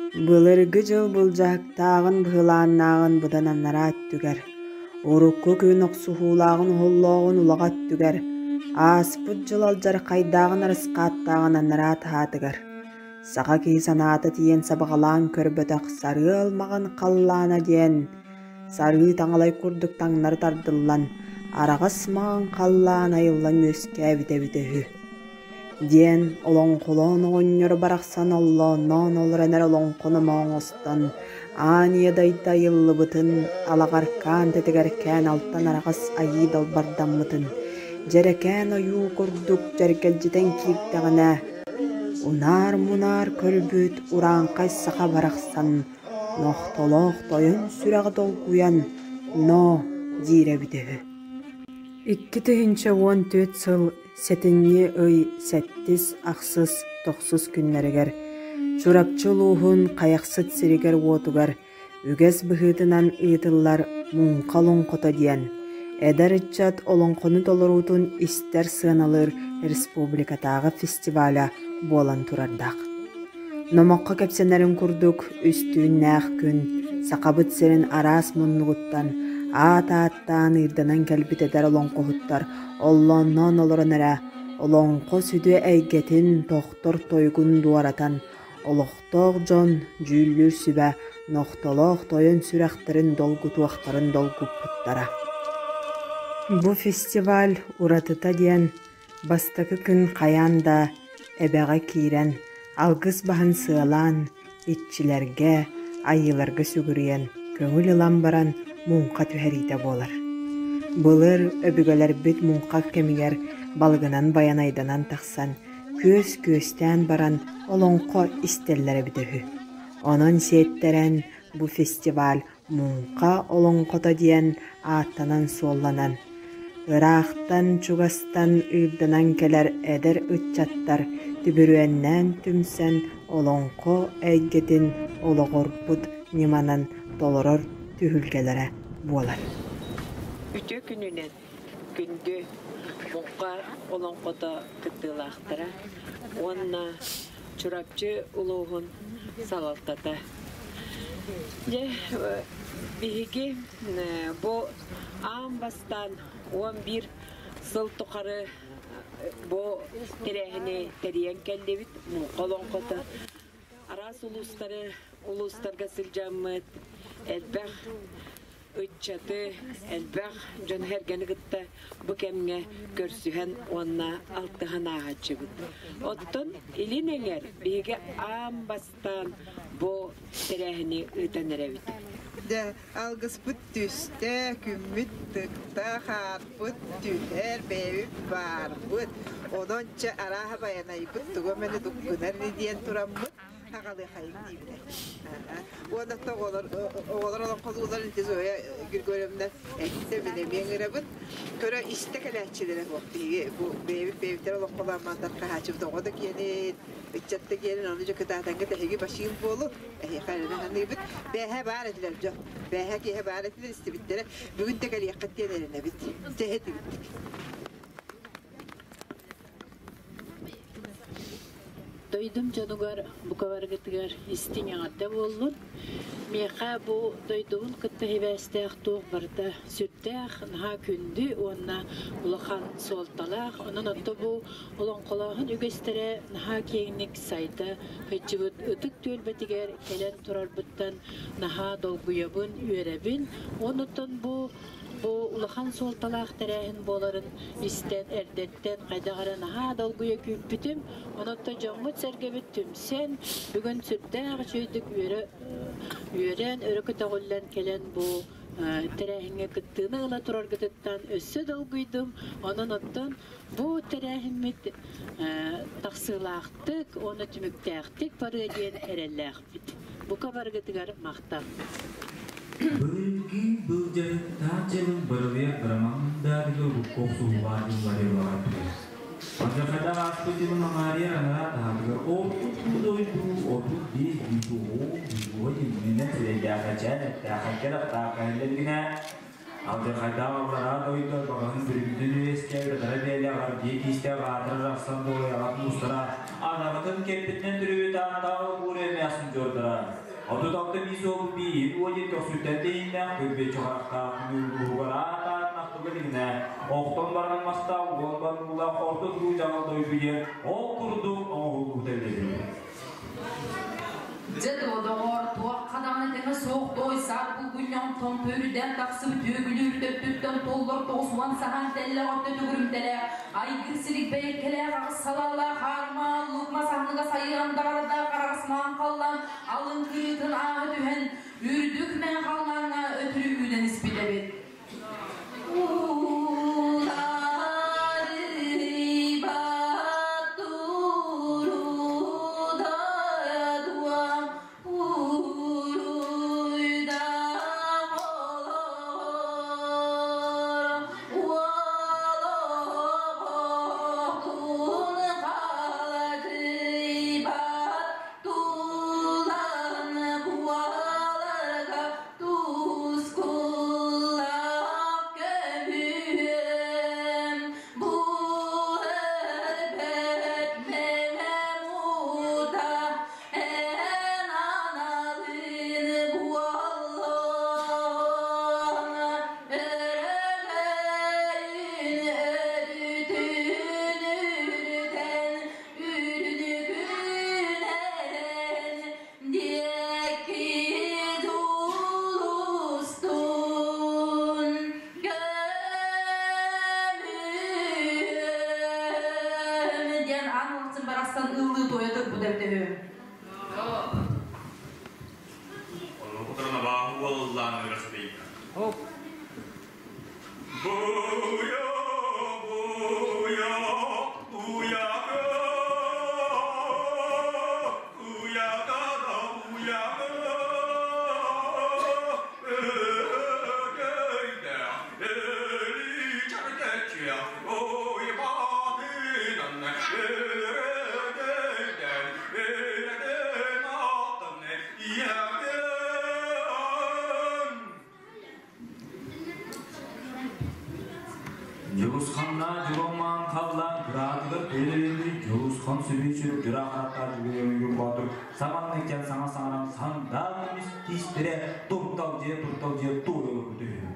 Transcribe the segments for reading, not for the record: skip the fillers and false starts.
Былыргы дьыл былдьаһыктааҕын быһылааннааҕын быдан анараа өттүгэр, урукку күн охсуһуулааҕын оһоллооҕун улаҕа өттүгэр, ааспыт дьыл алдьархайдааҕын арысхааттааҕын анараа таһаатыгар, саха киһи санаата тиийэн сабаҕалаан көрбөтөх сарыал маҕан халлаана диэн сарыы таҥалай курдук таҥнары тардыллан, араҕас маҕан халлаан айыллан үөскээбитэ эбитэ үһү диэн олоҥхолоон оҕонньор барахсан оллоонноон олорон эрэ олоҥхону оҥостон аан ийэ дойду айыллыбытын алаҕаркаан тэтигэркээн алтан араҕас айыы далбардаммытын дьэрэкээн ойуу курдук дьэргэлдьитэн киирдэҕинэ унаар-мунаар көрбүт урааҥхай саха барахсан нохтолоох тойон сүрэҕэ долгуйан «Ноо» диирэ эбитэ үһү. 2014 сыл Сэтинньи ый сэттис, ахсыс, тохсус күннэригэр Чурапчы улууһун Хайахсыт сиригэр-уотугар үгэс быһыытынан ыытыллар Муҥха олоҥхото диэн эдэр ыччат олоҥхону толоруутун истэр сыаналыыр республикатааҕы фестиваля буолан турардаах. Номоххо кэпсэнэрин курдук, үстүүннээх күн Сахабыт сирин араас муннугуттан аат ааттаан ыырданан кэлбит эдэр олоҥхоһуттар оллоонноон олорон эрэ олоҥхо сүдү эйгэтин тохтор тойугун дуоратан, олохтоох дьон дьүүллүүр сүбэ нохтолоох тойон сүрэхтэрин долгутуохтарын долгуппуттара. Бу фестиваль уратыта диэн бастакы күн хайаан да эбэҕэ киирэн, алгыс баһын сыалаан, иччилэргэ, айыыларга сүгүрүйэн, көҥүл ылан баран муҥха түһэриитэ буолар. Былыр өбүгэлэрбит муҥха кэмигэр балыгынан байанайданан тахсан, күөс күөстээн баран олоҥхо истэллэр эбитэ үһү. Онон сиэттэрэн бу фестиваль Муҥха олоҥхото диэн ааттанан-суолланан, ыраахтан-чугастан ыырданан кэлэр эдэр ыччаттар түбүрүөннээн түмсэн олоҥхо эйгэтин олоҕурбут ньыманан толорор түһүлгэлэрэ буолар. Үтүө күнүнэн күндү Муҥха олоҥхото кыттыылаахтара уонна Чурапчы улууһун салалтата. Дьэ, биһиги бу аан бастаан 11 сыл тухары бу тэрээһини тэрийэн кэллибит Муҥха олоҥхото. Араас улуустары улуустарга сылдьаммыт элбэх ыччаты, элбэх дьон-сэргэни кытта бу кэмҥэ көрсүһэн уонна алтыһан ааһааччыбыт. Оттон Илин Эҥэр биһиги аан бастаан бу тэрээһини ыытан эрэбит. Дьэ, алгыспыт түстэ, күммүт тыкта, хаарбыт түһэр, бэйэбит баарбыт. Онон чэ арааһа байанайбыт тугу эмэни дуккунар диэн тураммыт аҕалыахайыҥ диибинэ. Уонна оҕолор оҕолор олоҥхолуулар ити Зоя Григорьевна эттэ мин эмиэ ыҥырабын. Көрө истэ кэлээччилэрэ суох биһиги бу бэйэбит бэйэбитэр олоҥхолоомматар хаһааччыбыт оҕо да киэнин, ыччат да киэнин ону дьэ кытаатаҥҥа тэһиги башыым буолу эһиэхэ эрэнэ саныыбыт. Бээһэ баар этилэр дьон. Бээһэ киэһэ баар этилэр истибиттэрэ. Бүгүн да кэлиэххит диэн эрэнэбит. Тэһэ тигиттик. Дойдум дьонугар бука барыгытыгар истиҥ эҕэрдэ буоллун. Миэхэ бу дойдубун кытта сибээстээх туох барыта сүрдээх, наһаа күндү уонна улахан суолталаах. Онон отто бу олоҥхолооһун үгэстэрэ наһаа киэҥник сайда сылдьыбыт ытык түөлбэтигэр кэлэн турарбыттан наһаа долгуйабын, үөрэбин. Онуттан бу улахан суолталаах тэрээһин буоларын истэн эрдэттэн хайдах эрэ наһаа долгуйа күүппүтүм. Онон дьоммут-сэргэбит түмсэн, бүгүн сүрдээх үчүгэйдик үөрэ үөрэн, өрө көтөҕүллэн кэлэн бу тэрээһиҥҥэ кыттыыны ыла тураргытыттан өссө долгуйдум. Онон оттон бу тэрээһиммит тахсыылаахтык уонна түмүктээхтик барыа диэн эрэллээхпит. Бука барыгытыгар махтал. Былыргы былдьаһыктаах дьылын барылыйар бырамаҥдаатыгы урукку охсуһуулаах дьыллары ылаҕар Алдьархайдаах ааспыт дьылын аҥаарыйар анараа таһаатыгар ордук дойду 35 бүтүн бүгүө дьиҥинэн сирэйдээх эчээн эттээх кэлэхтээх кэһиллэргинэ алдьархайдаах аллараа дойду баҕаһын бүрүмтүн үөскээбит атара бэйэлээх аргыйа киистээх аатырар ахсан дуойаҕат муустара анаҕытын кэппитинэн түрүбүт ааттаах угуур эмээхсин дьуордара. 36 биис уол биир уодьа көхсүттэн тэйиннээх көрбүөччү харахтаах ньуулуһугар аат-аатын ахтылла илигинэ, охтон баран мастаах уон баруулаах орто туруу дьаҥал дойду диэн ол курдук оҥоһуллубута эбитэ. Дьэ доҕоор, туохха даҕаны тэҥэ суох той саар булгунньаҕын томтойрүдээн тахсыбыт үөгүлүүр төттүттэн толлор 90 саһаан тэллэх өттө төгүрүмтэлээх, айгыр силик бэйэккэлээх аҕыс салаалаах аармаан лук мас анныга сайыан даҕардаах араҕас маан халлаан алын кырыытын ааһы түһэн, үрдүк мээн халлааҥҥа өтүрү үүнэн испит эбит. Дьулусханна дьулумаан халлаан кыраатыгар төлөйүнү Дьулусхан сүбүчүр дьураахаттаа жүгүрүн боотур саманныктан саҥа саҥаран сандаа көмүс тиистэрэ туртал дьиэ туртал дьиэ туойулу бүтүһү.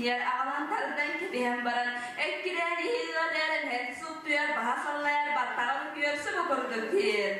Синньэр аҕалан тардан кэбиһэн баран, эккирээн иһиилэн эрэн суптуйар, баһа саллайар, баттаҕын күөр субу курдук диир.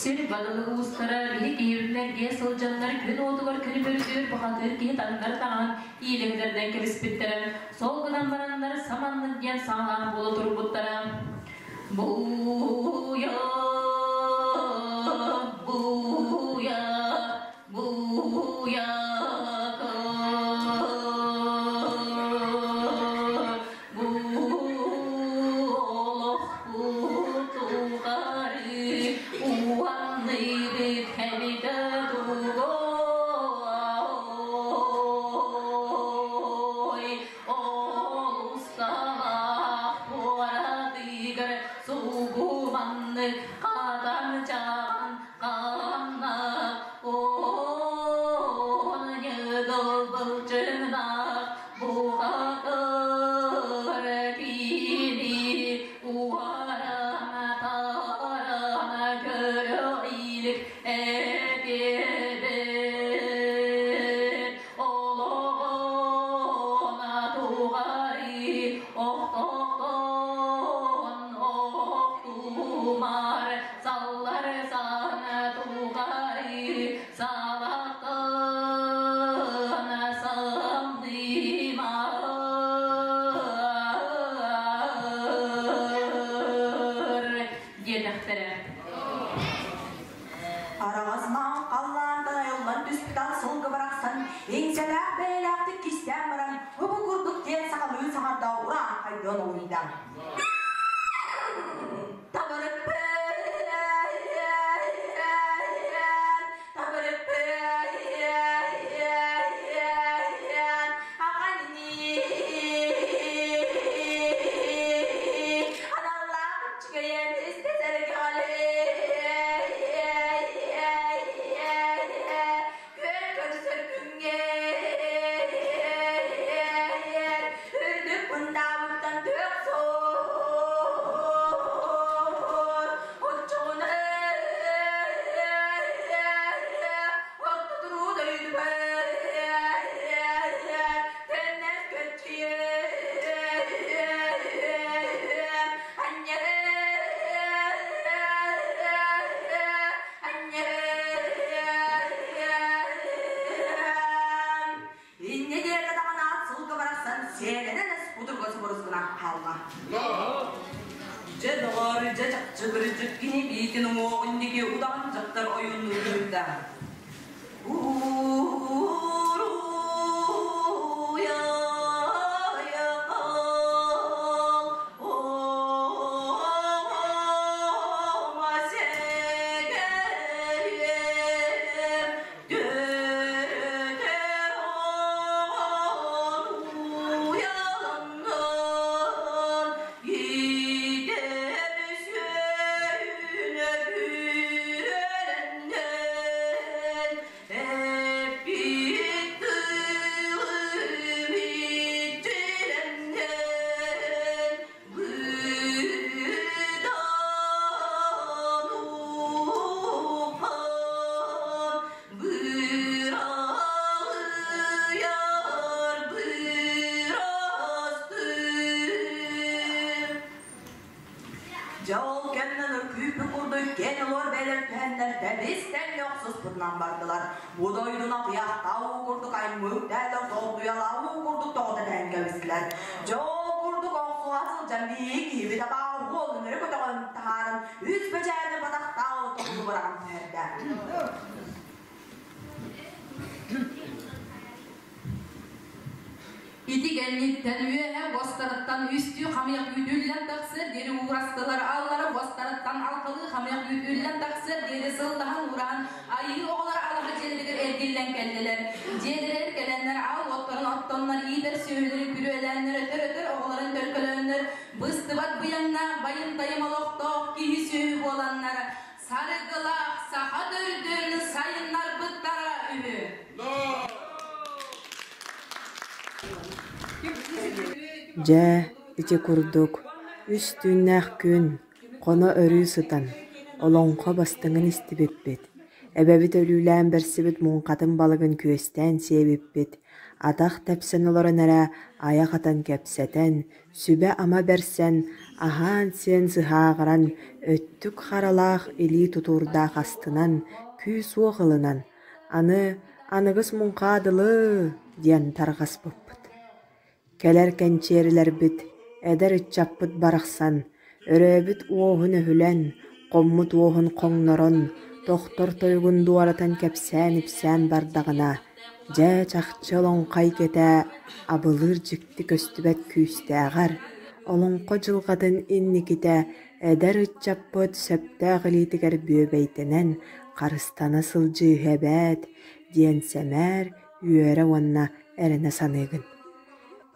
Сир балылык уустара биһи киһибитинэргэ сылдьаннар күн уотугар күнү бөрүтүүр бухатыыр киһи таҥнары таҥан иилэҥдэрдэн кэбиспиттэрэ. Сол гынан бараннар саманнык диэн саҥалаах буола турбуттара. Буйа, буйа, буйа, Араҕас маҥан халлаантан айыллан түспүт сылгы барахсан иҥсэлээх бэйэлээхтик кистээн баран бу курдук диэн сахалыы саҥарда ураан хайдыан олуйда. Дьэ доҕоор, дьэ чахчы кырдьык кини биитин уҥуоҕун диэки удаҕан дьахтар ойууннуу түһүрдэ. Happy. Дьэ ол кэмнэн өркүүппүт курдук иккиэн олор бэйэлэр түһэннэр тэбис-тэҥҥэ охсуспутунан бардылар. Бу дойдуну атыйахтаа уу курдук аймыы үктээтэх долгуйалаа уу курдук тоҕута тэһэн кэбистилэр. Дьэ ол курдук охсуһа сылдьан биһиги киһибит абааһы уолун өрө көтөҕөн таһааран үс бэчээни батахтаах тоҕуну быраҕан түһэрдэ. Ити кэнниттэн үөһэ уостарыттан үстүү хамыйах күүтүллэн тахсыар диэри уурастылар, аллара уостарыттан алталыы хамыйах күүтүллэн тахсыар диэри сыллаһан уураан, айыы оҕолоро алаһа дьиэлэригэр эргиллэн кэллилэр. Дьиэлэригэр кэлэннэр аал уоттарын оттоннор, иитэр сүөһүлэрин күрүөлээннэр, өтөр-өтөр оҕолорун төлкөлөөннөр, быстыбат быйаҥнаах байым-тайым олохтоох киһи-сүөһү буоланнар, саргылаах саха төрдүн сайыннарбыттара үһү. Дьэ, ити курдук, үс түүннээх күн хоно-өрүү сытан, олоҥхо бастыҥын истибиппит, эбэбит өлүүлээн бэрсибит муҥхатын балыгын күөстээн сиэбиппит, атах тэпсэн олорон эрэ айах атан кэпсэтэн, сүбэ-ама бэрсэн, аһаан-сиэн сыһааҕыран, өттүк харалаах илии тутуурдаах астынан, күүс-уох ылынан, аны «Аныгыс муҥхаадылы» диэн тарҕаспыппыт. Кэлэр кэнчиэрилэрбит, эдэр ыччаппыт барахсан, өрөөбүт уоһун өһүлэн, хоммут уоһун хоҥнорон, тохтор тойугун дуоратан кэпсээн-ипсээн бардаҕына, дьэ, чахчы олоҥхо эйгэтэ абылыыр дьикти көстүбэт күүстээҕэр, олоҥхо дьылҕатын инникитэ эдэр ыччаппыт сөптөөх илиитигэр бүөбэйдэнэн харыстана сылдьыыһы эбээт диэн сэмээр, үөрэ уонна эрэнэ саныыгын.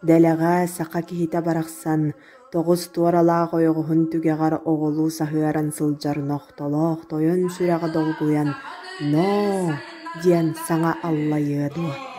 Дэлэҕэ саха киһитэ барахсан тоҕус туоралаах ойоҕоһун түгэҕэр оҕолуу саһыаран сылдьар нохтолоох тойон сүрэҕэ долгуйан «Ноо!» диэн саҥа аллайыа дуо.